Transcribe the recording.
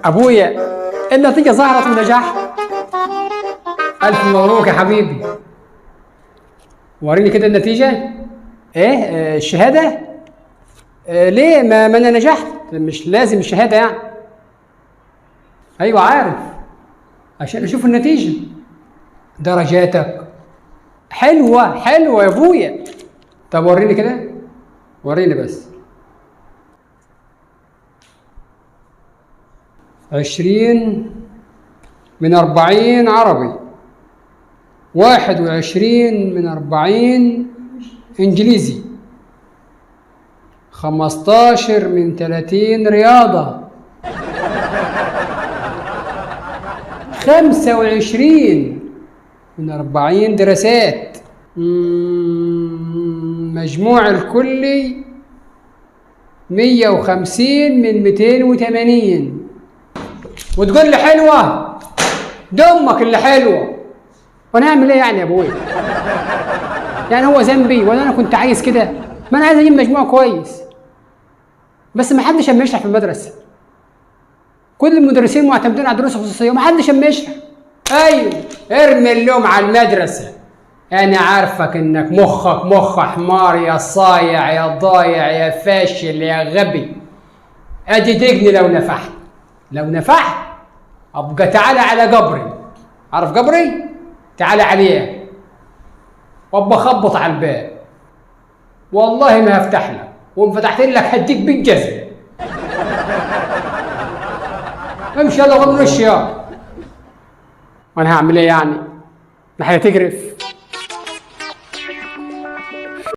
ابويا النتيجة ظهرت ونجحت. الف مبروك يا حبيبي. وريني كده النتيجة. ايه؟ الشهادة؟ ليه؟ ما انا نجحت، مش لازم الشهادة يعني. ايوه عارف، عشان اشوف النتيجة. درجاتك حلوة حلوة يا ابويا. طب وريني كده، وريني بس. 20 من 40 عربي، 21 من 40 انجليزي، 15 من 30 رياضة، 25 من 40 دراسات. مجموع الكلي 150 من 280. وتقول لي حلوة؟ دمك اللي حلوة. وانا اعمل ايه يعني يا ابويا؟ يعني هو ذنبي ولا انا كنت عايز كده؟ ما انا عايز اجيب مجموع كويس، بس ما حدش اما يشرح في المدرسة. كل المدرسين معتمدين على الدروس الخصوصية وما حدش اما يشرح. ايوه ارمي اللوم على المدرسة. انا عارفك انك مخك مخ حمار يا صايع يا ضايع يا فاشل يا غبي. ادي دقني لو نفحت، لو نفحت ابقى تعالى على قبري. عارف قبري؟ تعالى عليه وابقى خبط على الباب، والله ما هفتح لك، وان فتحت لك هديك بالجزم. امشي يلا غض وشي يا. وانا هعمل ايه يعني؟ ما هي تجرف.